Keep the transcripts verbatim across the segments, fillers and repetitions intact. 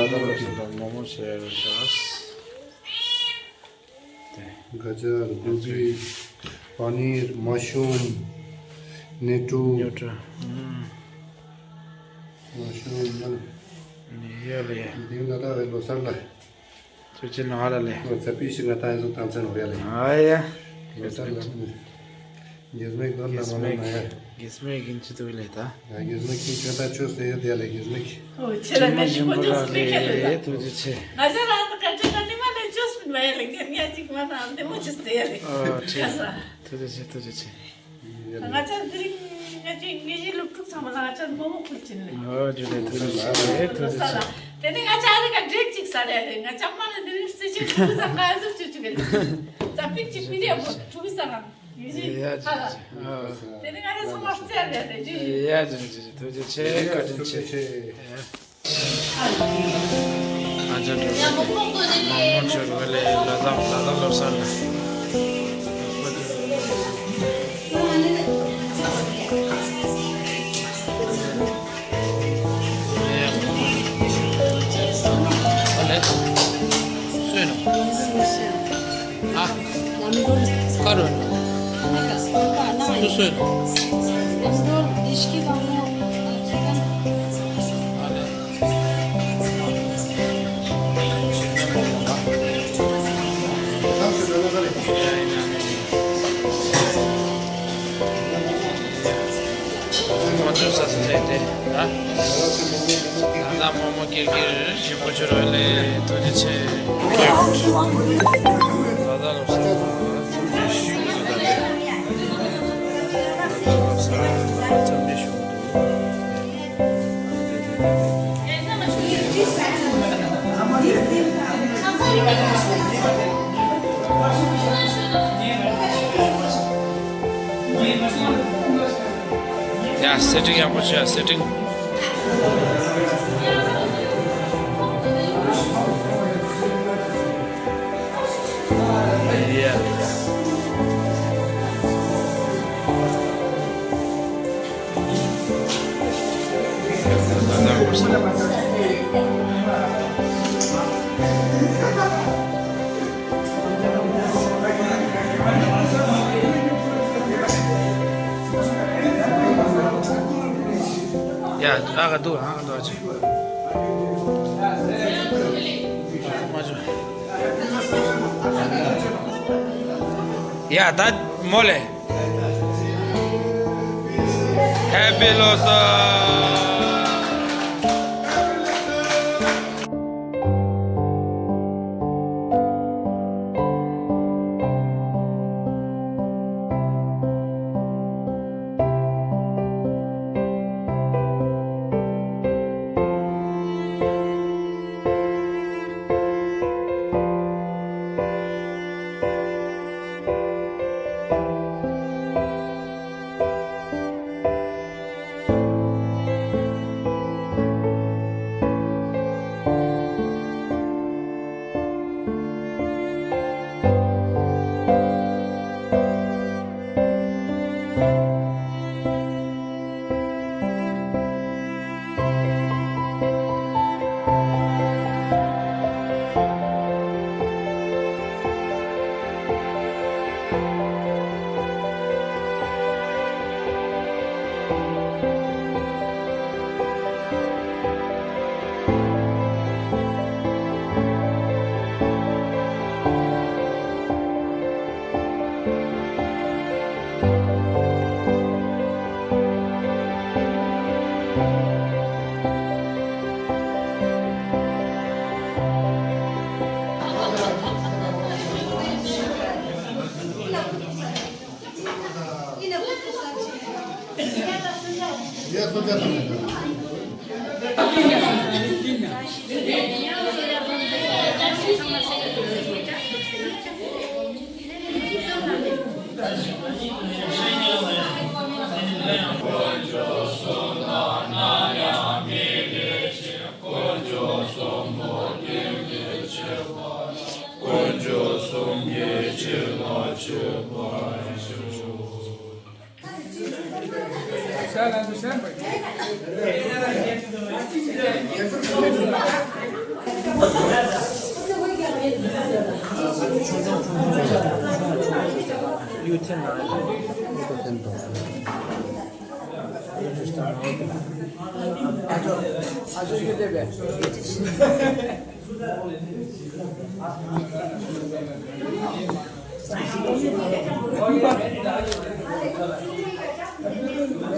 མོག་མོག་བྱས་རེད་ཤག་དེ། ག་ཅར། གོ་བི། པ་ནིར། མ་ཤུམ། ནེ་ཏྲུ། ནེ་ཏྲུ། ཨུམ། མ་ཤུམ་ནང་། ནི་ཡ་ལེ། འདི་ང་ད་བའི་ལོ་སར་ལ། ཚོད་ཆེན་ང་ལ་ལེ། ང་ཚ་པི་ཤི་ང་ད་ཡིན་སོང་ཏང་ཚན་རོ་ཡ་ལེ། ཨ་ཡ། ལོ་སར་ལ། གེས་མེག་དོན་ལ་མ་ལ་ན་ཡ། གེས་མེག་གིན་ཅི་ཏུ་ལེ་ད། གེས་མེག་གིན་ཁྱོད་ད་ཆོས་ཟེར་ཡོད་ཡ་ལེ་གེས་མེག་ཁྱོད་ལ་ང་ཞིག་གོ་ཆོས་ཟེར་ཡོད་ཡ་ལེ། ཐུགས་རྗེ་ཆེ། ང་ཅག་རང་ད་ག་ཅི་ག་ནི་མ་ལེ་ཆོས་མིན་བ་ཡ་ལེ། ངེད་ང་ཅིག་མ་ན་འདི་མོ་ཆོས་ཟེར་ཡ་ལེ། ཨ་ཁྲེ། ཐུགས་རྗེ་ཆེ། ཐུགས་རྗེ་ཆེ། ང་ཅག་དེ་རིང་ང་ཅག་ངེད་ཀྱི་སློབ་ཕྲུག་ཚང་མ་ལ་ང་ཅག་མོག་མོག་ཕུལ་གྱིན་ལེ། ཨོ་ཇུ་ལེ། ཐུགས་རྗེ་ཆེ། ཐུགས་རྗེ་ཆེ། དེ་ནས་ང་ཅག་རེ་ག་འགྲིག་ཅིག་ཟ་རེ་རེ། ང་ཅག་མ་ལ་དེ་རིང་སྲིད་ཇུས་ཐུགས་ས་ག་ཟུག་ཅིག་ཅིག་རེད། ཙ་པིག་ཅིག་པི་རེ་མོ་ཐུགས་ས་ག་ཡུལ་ཡ་ཅི་ཅི་ཅི། ཨ། དེ་ནས་ང་ཅག་ཚང་མ་རྩེ་རེ་རེ་ཇུ་ཡ་ཅི་ཅི་ཅི། ཐུགས་རྗེ་ཆེ། བཀའ་དྲིན་ཆེ། ཡ། ཨ་ཅག་འགྲོ་བ་ལེ། མང་མང་ཆོས་རུ་བ་ལེ། ལ་དྭགས་ལ་དྭགས་སློབ་གསར་ལ། ཨ་ལེ། སུ་ཡིན་ནོ། ཨ། ཀ་རུ། སུ་སུ། ཨ་ལེ། ང་ཚོའི་ས་ས་ཟེར་ཏེ། ཨ། ད་ལྟ་མོག་མོག་ཀིར་ཀིར་ཞིམ་པོ་བྱུར་བ་ལེ། ཐུགས་རྗེ་ཆེ། ད་ལྟ་ལོ་སར་ཚང་མས་ཞུ་གི་འདུག་ད་ལེ། ལོ་སར་ཚང་མས་ཞུ་གི་འདུག་ཡ། སེ་ཊིང་ཡག་པོ་བྱོས། སེ་ཊིང་། ཡ། ཡ། ཨ་ག་འདུག་ཨ་ག་འདུག་ཨ་ཅེ། མ་བྱུང་། ཡ། ད་མོ་ལེ། ཧེ་པི་ལོ་སར།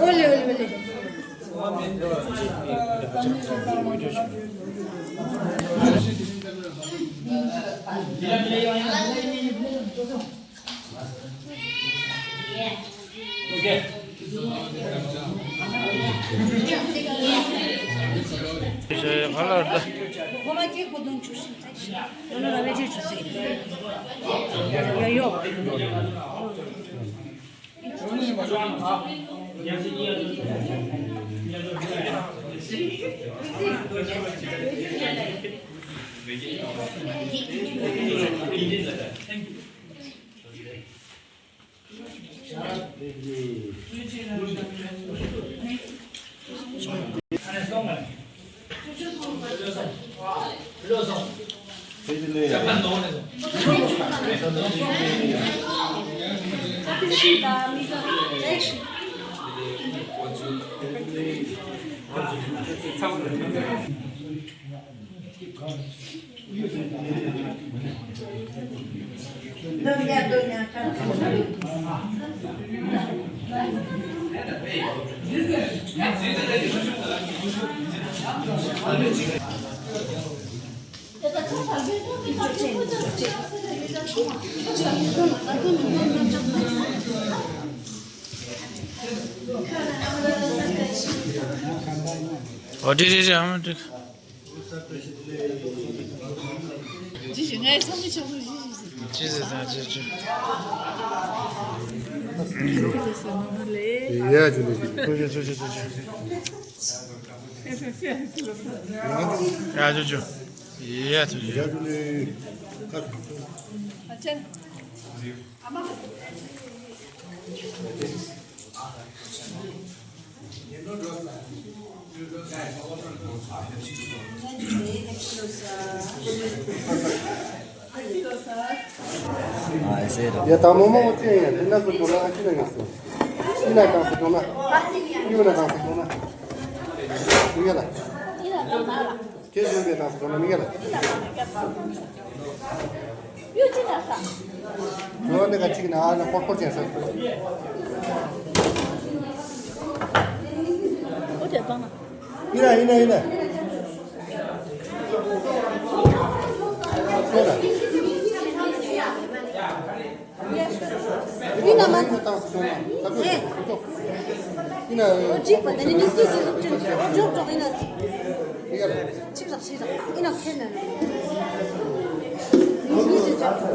ཨོ་ལེ་ཨོ་ལེ་ཨོ་ལེ། ཨོ་དེ་རེད་རེད། ཨ་མ་དེ། ཅི་ཞིག་ངའི་བསམ་བློ་ཆགས་སོང་། ཅི་ཞིག་ཅི་ཞིག་ཅི་ཞིག་ཡ་ཅི་ལེ་ཅི། ཚུགས་ཅི་ཚུགས་ཅི་ཚུགས་ཅི། ཡ་ཅི་ཅི། ཡ་ཅི་ཅི། ཡ་ཅི་ལེ། ཁ་ཚུགས། ཡ་ད་མོ་མོ་ཅི་ཡ་ཡ་དེ་ན་སུ་ཏོ་ན་ཨ་ཅི་ན་ཡོད་སུ། ཨི་ན་དང་སུ་ཏོ་ན། ཨི་ན་དང་སུ་ཏོ་ན། ཡ་ལ། ཁྱེད་བཟོས་པའི་རང་སོང་ན་མི་ཡ་ལ། ཡོ་ནི་ག་ཅིག་ན་ཨ་ན་ཁོར་ཁོར་ཅན་ས། ཨོ་དེ་བཏང་ན། ཡིན་ན་ཡིན་ན་ཡིན་ན། ཁྱོད་ལ། ཡིན་ན་མ། ཡིན་ན་ཏང་སོང་ན། ད་ཁོ་ཁོ་ཁོ། ཡིན་ན། ཨོ་གཅིག་པ་དེ་ནི་མི་སྐྱིད་སི་ཟུག་ཅན་ཨོ་འཇོག་འཇོག་ཡིན་ན། ཡིན་ན། གཅིག་རག་གཅིག་རག་ཡིན་ན་ཁེར་ན། མི་སྐྱིད་སི་ཟུག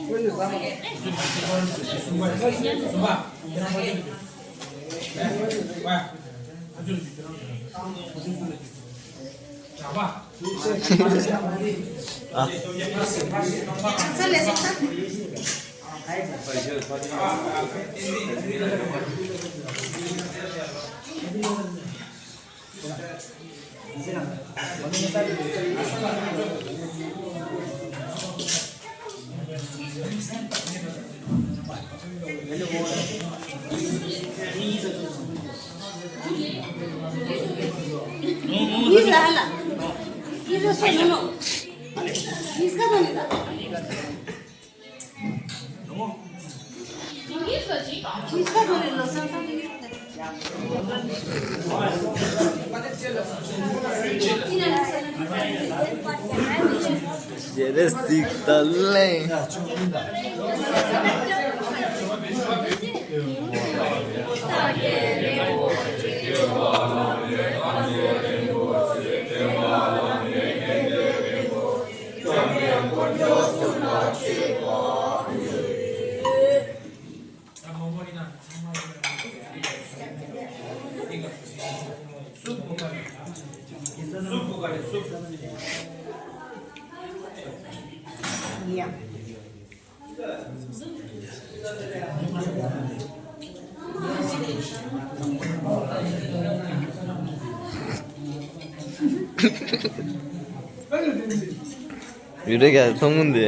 ये रहा ला। ये जो सुनो, इसका तो नहीं था। इसका तो नहीं लो, संता नहीं था। Jedes diktatleng. ཡུ་རེ་ག་ཐོང་མུན་དེ།